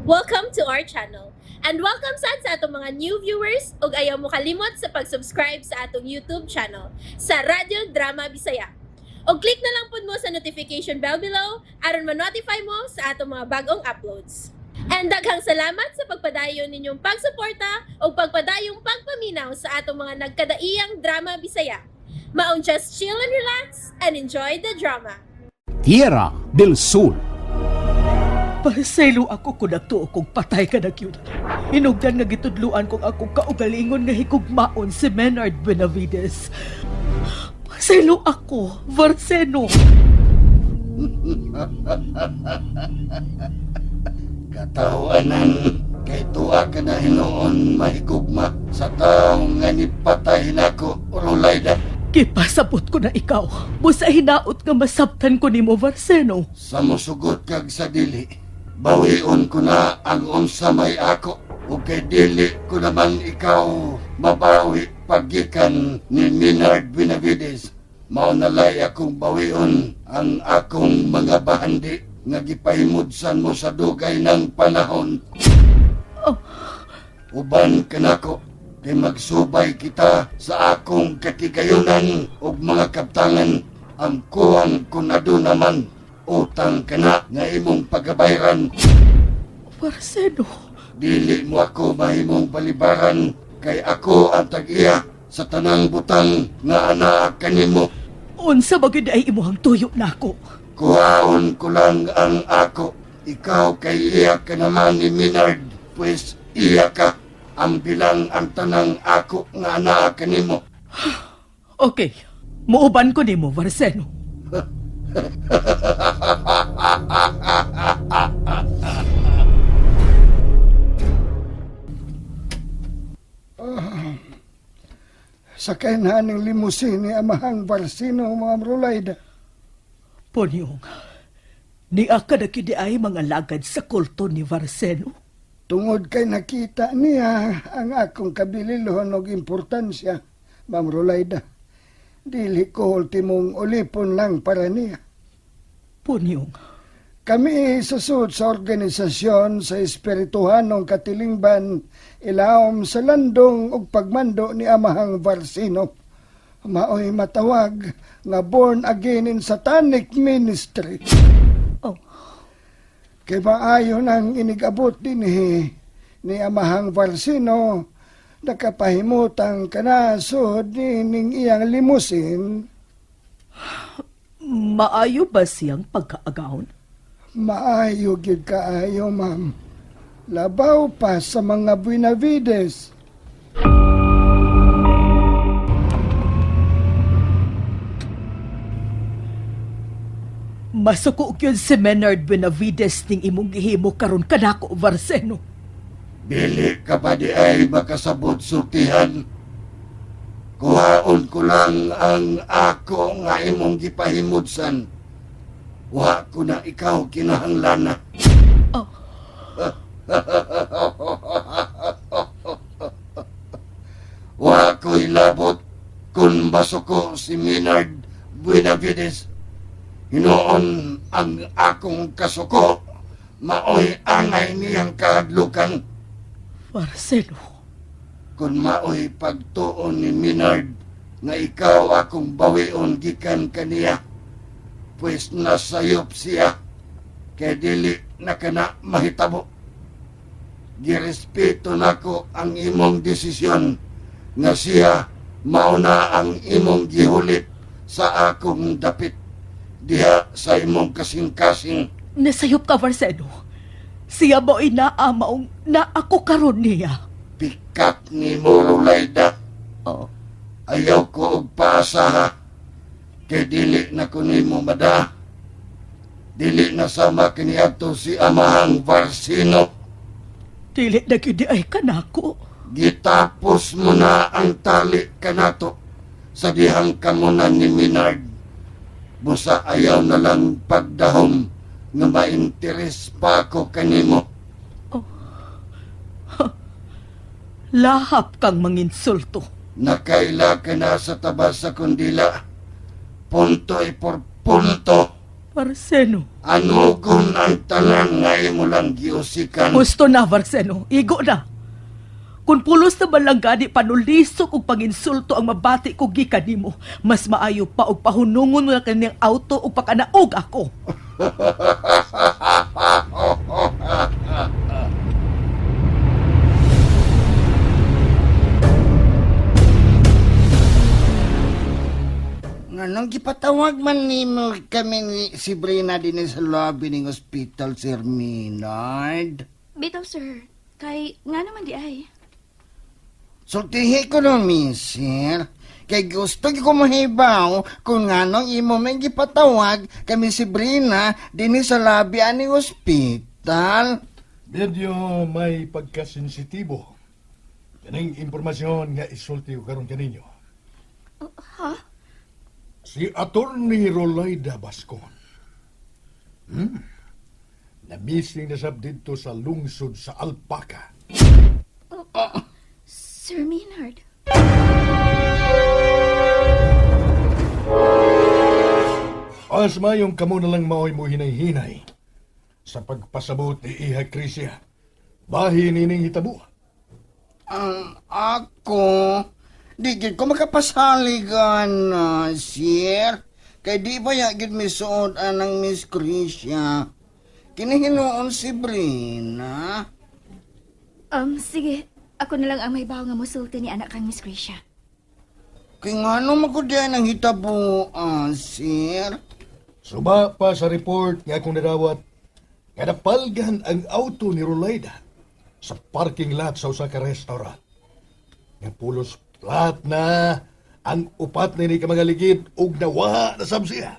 Welcome to our channel. And welcome sad sa atong mga new viewers ug ayaw mo kalimot sa pag-subscribe sa atong YouTube channel sa Radyo Drama Bisaya. Og click na lang pud mo sa notification bell below aron ma-notify mo sa atong mga bagong uploads. And daghang salamat sa pagpadayon ninyong pagsuporta ug pagpadayong pagpaminaw sa atong mga nagkadaiyang drama Bisaya. Maong just chill and relax and enjoy the drama. Tierra del Sol. Pasaylo ako kung nagtuo kong patay ka na gyud. Hinugdan nga gitudluan kong akong kaugalingon nga higugmaon si Menard Benavides. Pasaylo ako, Varseno. Katawanan kay tuwa ka na hinuon mahigugma sa taong nga nipatay nako, Rulayda. Gipasabot ko na ikaw. Busa hinaot nga masabtan ko nimo, Varseno. Sa musugot kag sa dili, bawion ko na ang unsa may ako ug kay dili ko naman ikaw mabawi paggikan ni Minard Benavides. Mao nalay akong bawion ang akong mga bahandi nga gipahimudsan mo sa dugay ng panahon. Oh. Uban kanako kay magsubay kita sa akong katigayunan ug mga kaptangan. Ang kuwang kun aduna man utang kana nga imong pagabayran. Varseno. Dili mo ako mahimong balibaran kay ako ang tag-iya sa tanang butang nga anaa kanimo. Unsa ba gyud ay imuhang tuyo nako? Kuhaon ko lang ang ako. Ikaw kay iya ka naman ni Minard, pues iya ka. Ang bilang ang tanang ako nga anaa kanimo. Okay. Muuban ko nimo, Varseno. Sakay na aning limusin ni Amahang Barsino, Ma'am Rulayda. Ponyong, niya ka na gyud ay mga lagad sa kulto ni Varseno. Tungod kay nakita niya ang akong kabililhon og importansya, Ma'am Rulayda. Dili ko ultimong ulipon lang para niya. Ponyong, Kami susud sa organisasyon sa espirituhanong katilingban ilawom sa landong ug pagmando ni Amahang Barsino. Maoy matawag nga born again in satanic ministry. Oh. Kay maayo nang inigabot dinhi ni Amahang Barsino, nakapahimutang kanasod ning iyang limusin. Maayo ba siyang pagkaagawon? Maayo gyud kaayo, ma'am. Labaw pa sa mga Buenavides. Masuko gyud si Menard Benavides ning imong gihimo karon kanako, Varseno. Dili ka pa di ay makasabot sultihan. Kuhaon ko lang ang ako nga imong gipahimudsan. Wa ko na ikaw kinahanglana. Oh. Wa ko'y labot kung masuko si Minard Buenavides. Hinoon ang akong kasuko, maoy angay niyang kahadlukan. Varseno, Kung maoy pagtuon ni Minard nga ikaw akong bawion gikan kaniya, pues nasayop siya, kay dili na kana mahitabo. Girespeto nako ang imong desisyon nga siya mauna ang imong gihulit sa akong dapit diha sa imong kasing-kasing. Nasayop ka, Varseno. Siya mo'y naa maong na ako karon niya. Pikat ni Rulayda. Oh. Ayaw ko og paasaha kay dili na ko nimo mada. Dili na sama kaniadto si Amahang Barsino. Dili na gyud ay kanako. Gitapos mo na ang tali kanato sa dihang kamunan ni Minard. Busa ayaw na lang pagdahom nga mainteres pa ako kanimo. Lahap kang manginsulto. Nakaila ka na sa taba sa kundila. Punto e por punto. Varseno. Anugon ang tanan nga imo lang giusikan. Gusto na, Varseno. Igo na. Kung pulos na man lang gani panulisok og panginsulto ang mabati ko gikan nimo, mas maayo pa og pahunungon mo na kaniyang auto ug pakanaog ako. Nganong gipatawag man nimo kami ni si Brina dinhi sa lobby ning ospital, Sir Maynard? Bitaw, sir. Kay, nga naman di ay. Sultihi ko no, mister. Kay gusto ko mahibaw kung nganong imo may gipatawag kami si Brina dinhi sa lobby aning ospital. Medyo may pagkasensitibo. Kaning impormasyon nga isulti ko karon kaninyo. Ha? Si Attorney Rolaida Bascon. Namising na sab didto sa lungsod sa Alpaca. Sir Maynard. As mayong kamo na lang maoy mo hinay-hinay sa pagpasabot ni Iha Crisia. Bahin ining hitabo. Ang ako, di gid ko makapasaligan, sir. Kay di ba ya gid misuod anang Miss Crisia. Kinihinuon si Brina. Sige. Ako na lang ang may bawo nga musulti ni anak kang Miss Gracia. Kay ngano magudyan ang hitabuan, sir? Suba pa sa report nga akong nadawat nga napalgan ang auto ni Rolaida sa parking lot sa usa ka restaurant. Nga pulos plat na ang upat nini ka mga ligid ug nawa na sab siya.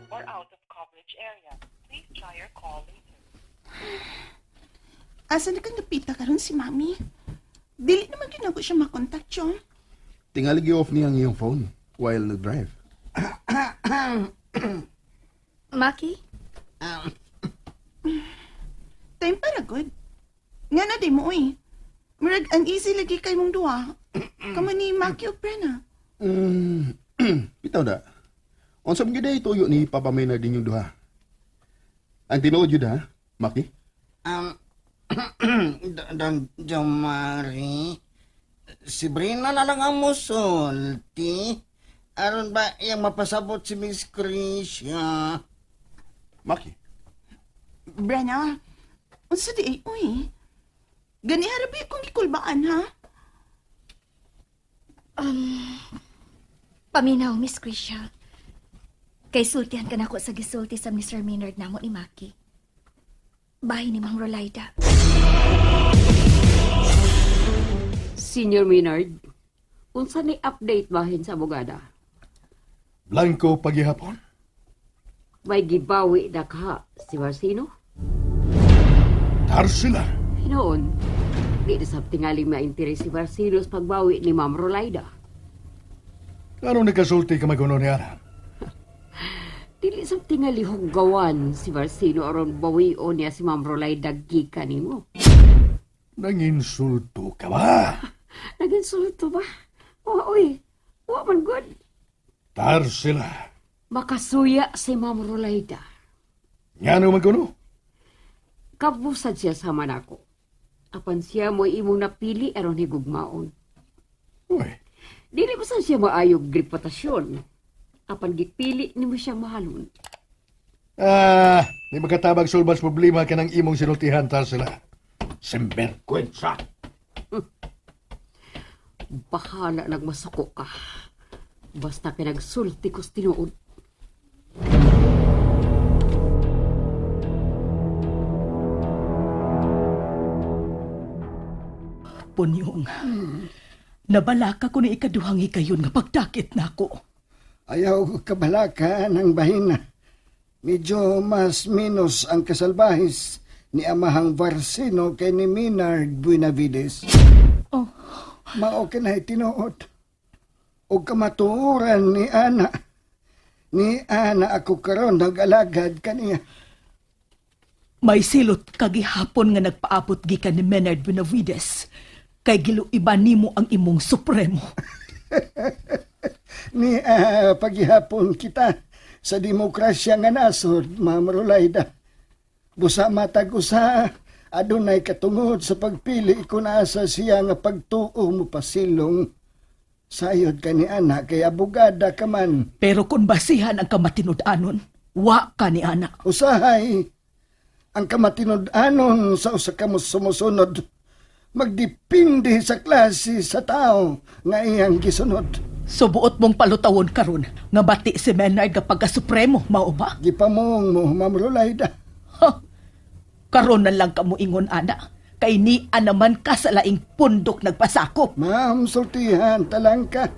Or out of coverage area. Please try your call later. Asa na kang napita karon si Mami? Dili naman gyud nako siya makontak, Chong. Tingali off niya ang iyong phone while nag-drive. Maki? Time para good. Nga na di mo, uy. Murag uneasy lagi kay mong duwa. Kamo ni Maki o Prena. Bitaw da. Unsa man gyud ay tuyo ni Papa Maynard ninyong duha? Ang tinuod yun ha, Maki? Dang Jomari, si Brina na lang ang musulti. Aron ba iyang mapasabot si Miss Crisia? Maki? Brena, unsa di ay, uy. Gani harabi akong gikulbaan, ha? Paminaw, Miss Gracia. Kay sultihan ka nako sa gisulti sa Mr. Maynard namo ni Maki. Bahay ni Ma'am Rolaida. Senior Maynard, unsa ni update bahin sa abogada? Blanco pagihapon. May gibawi na ka si Marcino? Tarsila. Hinoon, di na sab tingaling ma-interes si Marcino sa pagbawi ni Ma'am Rolaida. Ano nagkasulti ka maguno niya? Dili sab tingali huggawan si Marcino aron bawion niya si Ma'am Rolaida gikan nimo. Nanginsulto ka ba? Naginsulto ba? Wa oy, wa man good. Tarsila. Makasuya si Ma'am Rolaida. Ngano man kuno? Kabusad siya sa manako. Apan siya mo imong napili aron higugmaon. Uy, Dili ba sad siya maayog reputasyon? Apan gipili nimo siya mahalon. Di makatabag sulbas problema ka ng imong sinultihan, Tarsila. Simberkwensa. Bahala nagmasuko ka. Basta pinagsulti ko sa tinuod. Punyong. Nabalaka ko ni ikaduhang higayon nga pagdakit nako. Ayaw ko kabalaka ng bahina. Medyo mas minus ang kasalbahis ni Amahang Varsino kay ni Maynard Buenavides. Oh. Mao kinay tinuod. O kamatuoran ni Ana. Ni Ana ako karon nag-alagad kaniya. May silot kagihapon nga nagpaabot gikan ni Menard Benavides. Kay giluiban nimo ang imong supremo. Ni pagihapon kita sa demokrasya nga nasod, Ma'am Rolaida. Busa matag usa, adunay katungod sa pagpili kung asa siya nga pagtuo mo pasilong. Sayod ka ni ana kay abogada ka man. Pero kung basihan ang kamatinud-anon, wa ka ni ana. Usahay, ang kamatinud-anon sa usa ka sumusunod, magdepende sa klase sa tao nga iyang gisunod. So buot mong palutawon karon nga bati si Menard nga pagka-supremo, mao ba? Gipamuong mo, Ma'am Rolaida. Ha? Karon na lang kamo ingon ana, kay ni naman ka sa laing pundok nagpasakop. Ma'am, sultihan talangka.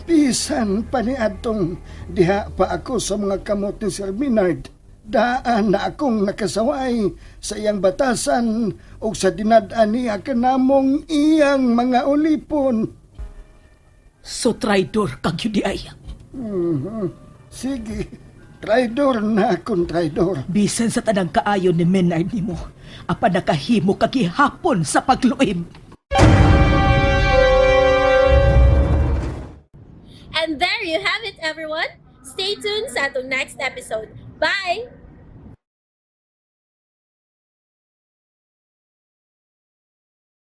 Bisan pa ni atong diha pa ako sa mga kamot ni Sir Minard. Daan na akong nakasaway sa iyang batasan o sa dinad-an niya kanamong iyang mga ulipon. So traidor kag yun di ay. Sige, traidor na akong traidor. Bisan sa tanang kaayo ni Menard nimo, apan nakahimo kag gihapon sa pagluib. And there you have it, everyone. Stay tuned sa atong next episode. Bye!